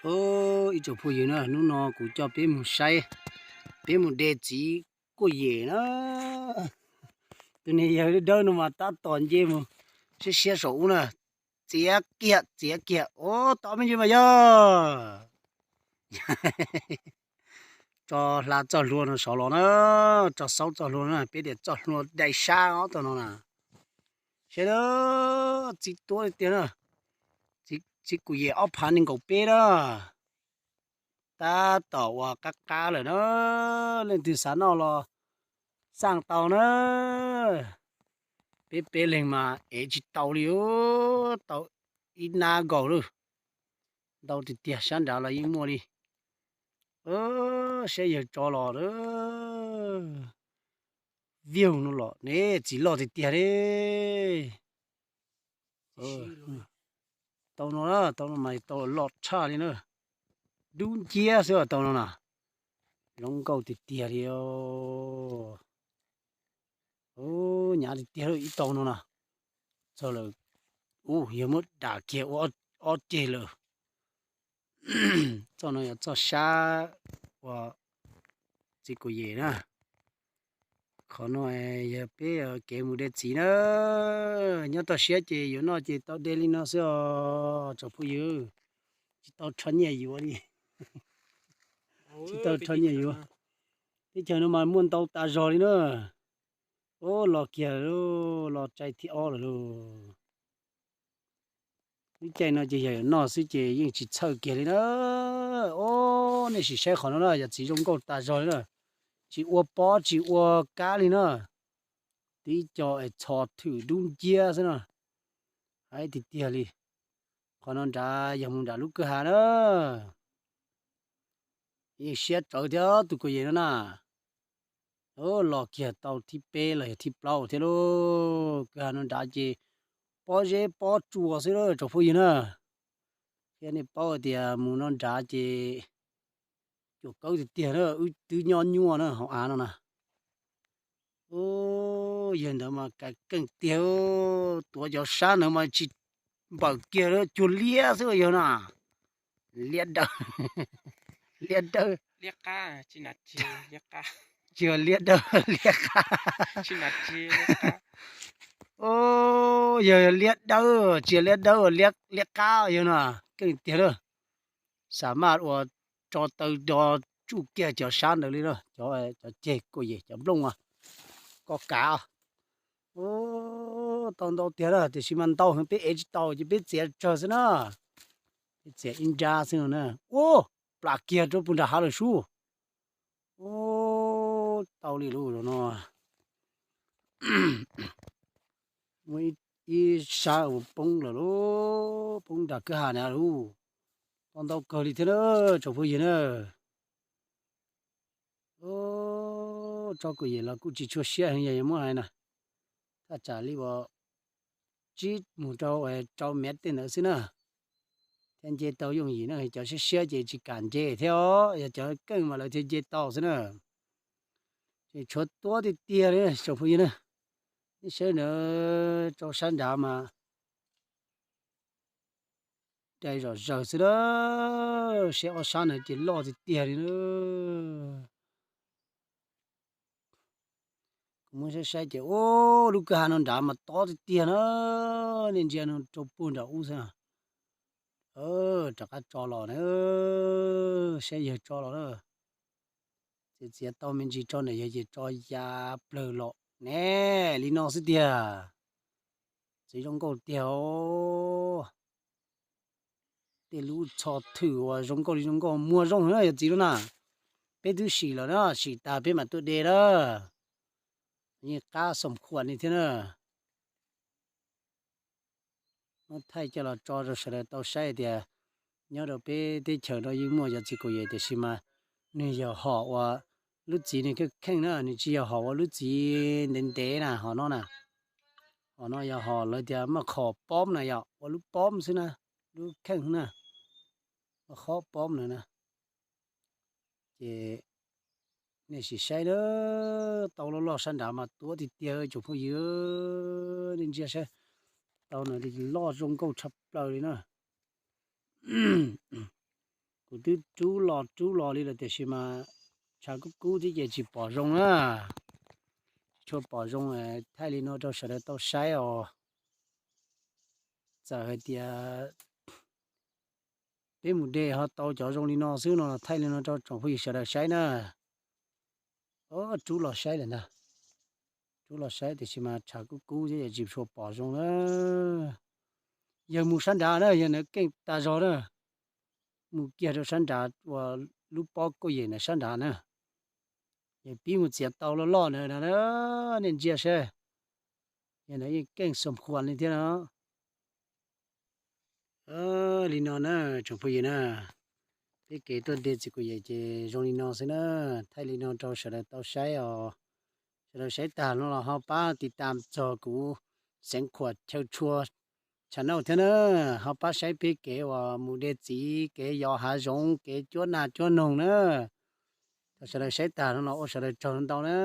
Ib tsoom phooj ywg na, hnub no kuv coj peb mus saib, peb mus de txiv kuaj yem na. Tus niag yawg dawb dawb no mas tab tom nce mus siab siab saum ub na. Txiav kiag, txiav kiag, ua tau me ntsis mas yog tso hla txoj hlua no sov los na, tso xaub txoj hlua na, peb tias txoj hlua dai sab ob tog no na. Saib na, txiv tuab li tiag na, txiv kuj yem ob phav nees nkaum peb na. Tab tom ua qab qab lawm na, leej twg xav noj los xaj tau na. Peb peb leeg mas ev tsis tau li, tau ib nab nkaus lawm. Ntau tiag tiag, sab nrad los yeej muaj li. Saib yawg tso los lawm. Viag no los ne, txiv loj tiag tiag li. Tau no, tau no mas tau loj tshaj li na. Dub nciab xwb tau no na. Zoo nkauj tiag tiag li. Nyav tiag tiag ib tau no na. Txog lawm, ub, yawg muab dam kiag ua ob ceg lawm. Txoj no yog txoj sab uas txiv kuj yem na. Qhov no yog peb kev mus de txiv na. Nyob toj siab ces yuav noj ces tau de li no xwb os tsoom phooj ywg. Tsis tau rho nyiaj yuav li. Tsis tau rho nyiaj yuav. Teb chaws no mas muaj ntau tas zog li na. Ub, los kiag, los tsaij thib ob lawm lauj. Lub caij no ces yog yuav noj xwb ces yeej tsis txhawj kiag li na. Ub, nej sim saib qhov no na, yog txiv zoo nkauj tas zog li na. Tsis ua pob tsis ua kab li na. Tib co es txho thwm dub nciab xwb na. Haib tiag tiag li. Qhov no nrad yog mus nram lub kwj ha na. Yeej siab tsawv thiab tus kuj yem no na. Los kiag tau thib peb los yog thib plaub thiab lauj. Kwj ha no nrad ces pob zeb pob tsuas xwb lauj tsoom phooj ywg na. Thiab nej paub tias mus no nrad ces cuam kawb tiag tiag na, wb twb nyob nyuaj na hauv av no na. Ub, yawg ntawd mas keej tiag, tuav cov sab ntawd mas tsis npawm kiag, cuag liab xwb yawg na. Liab dawb, liab dawb, tsis yog liab dawb, liab qab. Ub, yawg liab dawb, tsis yog liab dawb, liab qab yawg na, keej tiag na. Xa maj ua tso taw do tsuj kiag cov sab ntawd li na, cov ceg kuj yem cov nplooj ko kav. Ub, tau ntau tiag na, tiam sis mas ntau heev peb ev tsis tau ces peb txiav tsawg xwb na. Peb txiav ib nrab xwb no na. Ub, plam kiag rau puag nram hav lawm sub. Ub, tau li lauj no. Muaj ib sab uas poob lawm lauj, poob nram kwj ha na lauj. Tau ntau kawg li thiab na tsoom phooj ywg na. Tsob kuj yem los kuj tsis tshua siab heev yog yuav muab hais na. Thaj tsam li uas tsib mus rau rau mev tej ntawd xwb na. Thiaj nce tau yooj yim na, cov siab siab ces tsis kam nce thiab os, yog cov keej mas lawv thiaj nce tau xwb na. Ces tshuav tuab tiag tiag li tsoom phooj ywg na. Nej saib na, rau sab nrad mas dai zom zaws xwb na. Saib ob sab na ces loj tiag tiag li na. Kuv muab saib saib ces ub, lub kwj ha no nrad mas tob tiag tiag na. Nej ntsia no rau puag nram ub xwb na. Rov qab tso los na, saib yawg tso los na. Txiav txiav tau me ntsis tso ntawm yawg ces tso ya plawg los ne, li no xwb tiag. Txiv zoo nkauj tiag os. Tej lub txho thwm uas zoo nkauj li zoo nkauj muag zoo na yog txiv lub na. Peb twb sim lawm na, sim tas peb mam tuaj de na. Yeej qab xoom khuam li thiab na. Muab thaij coj los tso rau sawv daws tau saib tias nyob rau peb teb chaws no yeej muaj cov txiv kuj yem tiam sis mas nws yog hom uas lub txiv nws kheej kheej na, nws tsis yog hom ua lub txiv ntev ntev na hom no na. Hom no yog hom lawv tias maj qhom pob na, yog ua lub pob xwb na, lub kheej na, ua qhov pob na na. Ces nej sim saib na, tau loj loj sab nrad mas tuab tiag tiag tsoom phooj ywg, nej ntsia saib, tau na loj zoo nkauj tshaj plaws li na. Kuv twb rub los rub los li lawm tiam sis mas tshav kub kub thiab ces tsis pom zoo na. Tsis tshua pom zoo, thaij li no rau sawv daws tau saib os. Txawm hais tias peb mus de ho tau cov zoo li no xwb no los thaij li no rau tsoom phooj ywg sawv daws saib na. Rub los saib lawm ntag. Rub los saib tiam sis mas tshav kub kub thiab ces tsis tshua pom zoo na. Yawg mus sab nrad na, yawg ntawd keej tas zog na. Mus kiag rau sab nrad uas lub pob kauj yem ntawd sab nrad na. Yawg pib mus txiav tau loj loj na, nej ntsia seb. Yawg ntawd yeej keej xom khuam li thiab no. Li no na, tsoom phooj ywg na, peb kev tuaj de txiv kuj yem ces zoo li no xwb na. Thaij li no rau sawv daws tau saib os. Sawv daws saib tag no los ho pab tiv tam txog kuv Xeev Khuam chaw tshua channel thiab na. Ho pab saib peb kev uas mus de txiv, kev yos hav zoov, kev cuab nas cuab noog na. Thov sawv daws saib tag no los ua sawv daws tsaug ntau na.